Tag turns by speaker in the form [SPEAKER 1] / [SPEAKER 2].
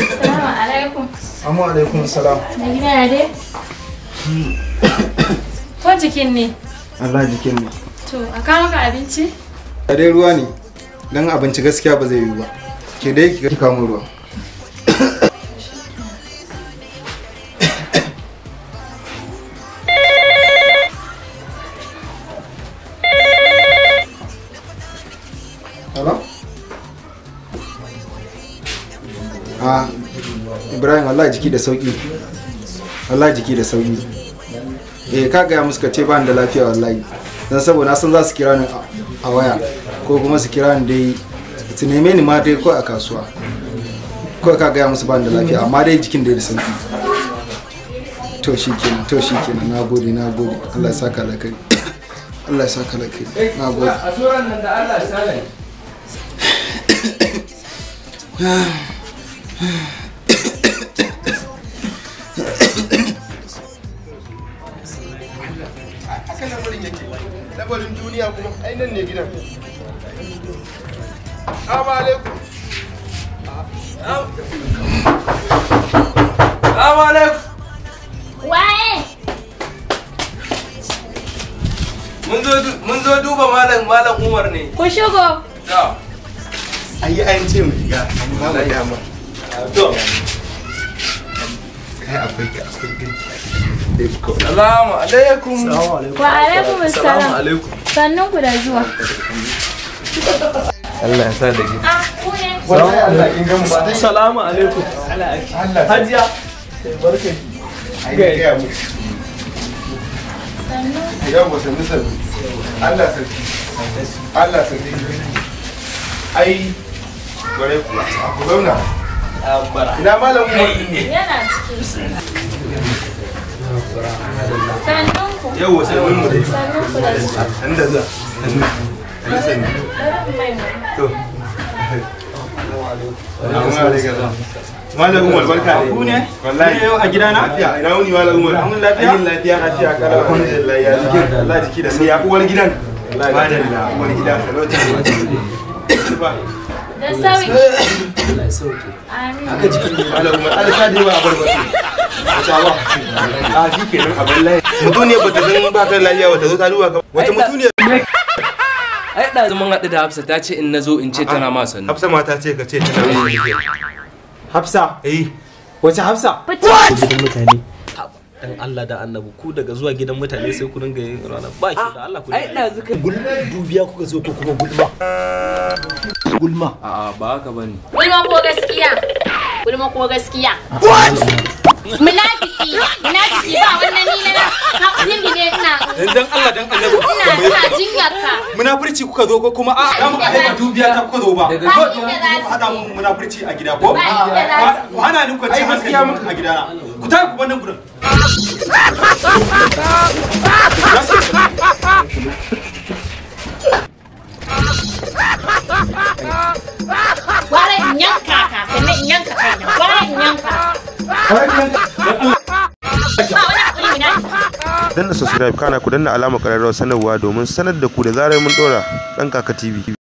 [SPEAKER 1] Salamu alaikum.
[SPEAKER 2] Amma alaikum salam.
[SPEAKER 1] Na gida ya dai? Ko jikin ne?
[SPEAKER 2] Allah jikin ne.
[SPEAKER 1] To, a kawo maka abinci?
[SPEAKER 2] A dai ruwa ne. Dan abinci gaskiya ba zai yiwu ba. Ke dai ki kawo min ruwa. Hello? Ah, Ibrahim wallahi jiki da sauki. Wallahi jiki da sauki. Eh ka ga musu ka ce ba ni da lafiya wallahi. Dan saboda na san za su kira ni a waya ko kuma su kira ni dai su neme ni ma dai ko a kasuwa. Ko ka ga musu ba ni da lafiya amma dai jikin dai da sauki. To shikenan nagode nagode. Allah ya saka alkhairi. Allah ya saka alkhairi. Nagode.
[SPEAKER 3] A tsoron nan da Allah ya saka.
[SPEAKER 4] Haka lamarin yake, lamarin duniya kuma ai nan ne gidan. Assalamu alaikum.
[SPEAKER 3] Assalamu alaikum.
[SPEAKER 1] Waye?
[SPEAKER 3] Mun zo duba malam Umar ne.
[SPEAKER 1] Ku shigo.
[SPEAKER 3] Da.
[SPEAKER 4] Ai an ce mu shiga, an ba mu dama.
[SPEAKER 3] To.
[SPEAKER 4] Kai akwai girki.
[SPEAKER 3] Salamu alaikum.
[SPEAKER 1] Wa alaikum assalam.
[SPEAKER 3] Salamu alaikum.
[SPEAKER 1] Sannun ku da zuwa.
[SPEAKER 3] Allah ya sa da gidi.
[SPEAKER 1] Ah, ku ne.
[SPEAKER 4] Wallahi Allah kin ga mu ba.
[SPEAKER 3] Salamu alaikum.
[SPEAKER 4] Allah.
[SPEAKER 3] Hajiya. Barka.
[SPEAKER 4] Ai ga mu.
[SPEAKER 1] Sannu.
[SPEAKER 4] Yawwa sannu sannu. Allah sarki. Allah sarki. Ai gore kuwa. Ku zauna. Ina malam Umar din ne.
[SPEAKER 1] Yana ciki. Sannun ku.
[SPEAKER 4] Yawwa sannun mu dai.
[SPEAKER 1] Sannun ku da zuwa.
[SPEAKER 4] San da zuwa. Sannu. Sannu.
[SPEAKER 1] Bari mai mu.
[SPEAKER 4] To. Malam Umar barka dai.
[SPEAKER 2] Ku ne?
[SPEAKER 4] Wallahi.
[SPEAKER 2] Ni yau a gidana?
[SPEAKER 4] Lafiya. Ina wuni Malam Umar?
[SPEAKER 2] An lafiya?
[SPEAKER 4] An lafiya. Lafiya kalau. Alhamdulillah ya jikin. Allah jiki da sai ya uwar gidan. Madalla uwar gida salota. Ba.
[SPEAKER 1] Da sauki.
[SPEAKER 3] Allah ya sauke.
[SPEAKER 1] Amin.
[SPEAKER 2] Haka jikin ne.
[SPEAKER 4] Malam Umar Allah sa dai ba a bar ba. Masha Allah. A shi kenan a bar lafiya. Mutuniyar bata san ba ka da lafiya bata zo ta duba ka. Wata mutuniyar
[SPEAKER 3] Ai ɗazu mun haɗu da Hafsa ta ce in nazo in ce tana ma sannu.
[SPEAKER 4] Hafsa ma ta ce ka ce tana ma sannu.
[SPEAKER 2] Hafsa.
[SPEAKER 4] Eh.
[SPEAKER 2] Wace Hafsa?
[SPEAKER 5] Gidan mutane. Dan Allah da Annabi ku daga zuwa gidan mutane sai ku ringa yin rana ba ki da Allah ku.
[SPEAKER 3] Ai ɗazu ka
[SPEAKER 6] Dubiya kuka zo ko kuma gulma? Gulma.
[SPEAKER 3] A'a ba haka bane.
[SPEAKER 1] Gulma ko gaskiya? Gulma ko gaskiya? Munafiki, munafiki ba wannan ni na hakurin ne ina
[SPEAKER 2] Dan Allah dan Annabi.
[SPEAKER 1] ina jinyar ka.
[SPEAKER 2] Munafurci kuka zo ko kuma a'a da mu ai ba dubiya ta kuka zo ba.
[SPEAKER 1] Ba inda za su
[SPEAKER 2] Hada mun munafurci a gida ko?
[SPEAKER 1] Ba inda za su
[SPEAKER 2] Ku hana ni kwanciyar hankali a gidana. Ku tafi ku bar nan gurin.
[SPEAKER 1] Gwara in yanka ka sannan in yanka kaina. Gwara in yanka. Ba wani hakuri munafiki.
[SPEAKER 4] Danna subscribe kana ku danna alamar ƙararrawar sanarwa domin sanar da ku da zarar mun ɗora. Ɗan Kaka TV.